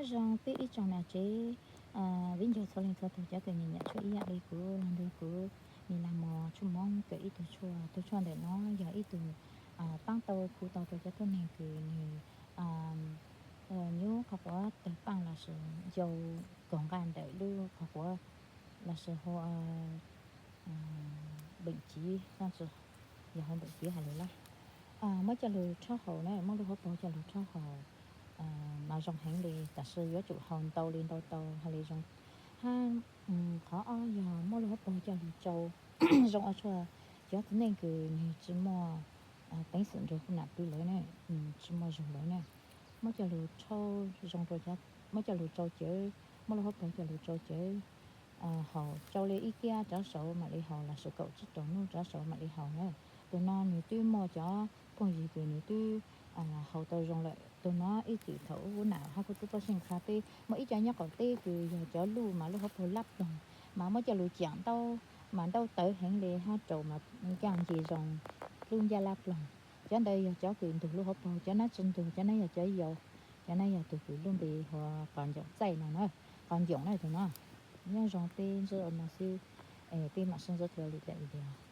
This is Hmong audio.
Zoo tib ib tsoom nam tsev viv ncaus txhua leej txhua tus, cov kws nyiam nyiam tshuaj ib yam li kuv los nrog kuv me lam mos tshuaj Hmoob kawm ib tug tshuaj. Tus tshuaj ntawm no yog ib tug taab tau khu tau rau cov tuab neeg kws nws nyub qhov quav tawg paaj lossis yau kog nqaj ntawm lub qhov quav lossis hu beem civ, yog hu beem civ hais lus lab. Muab coj lug rhaub haus na, muab lub hauv paug coj lug rhaub haus mas zoo heev li. Tab sis yuav tsum haus ntau li ntau tau hais li zoo. Hab qhov ob yog muab lub hauv paug coj lug tsau zoo ua rua cov tuab neeg kws nwg tsi muaj peev xwm nrug kuv nam pw lawm ne, tsi muaj zug lawm ne. Muab coj lug rhaub zoo, muab coj lug tsau cawv, muab lub hauv paug coj lug tsau cawv haus, tsau li ib kiab rov saud mam li haus lossis kaum tsib rau nub rov saud mam li haus na. Tus no nwg twb muaj cov phooj ywg kws nwg twb haus tau zoo lawm. Tus no ib txwm thaum ub nam hab kuv tub Paj Xeej qha peb muaj ib co nyob qaum teb kws yog cov luj mas lub hauv paug lab ploog, mas muab coj lug ciam ntaub mas ntaub tawv heev li hab raus mas ncaaj nce zoo lub ncaj lab ploog. Cov ntawd yog cov kws ntug lub hauv paug, cov nab tsi ntug, cov nab yog cov yau. Cov nab yog tug kws lub npe hu ua qos ncoom txaij no na, qos ncoom na tus no. Nyob zoo peb ntsib ua no xwb, peb mam sib ntsib dlua lwm daim video.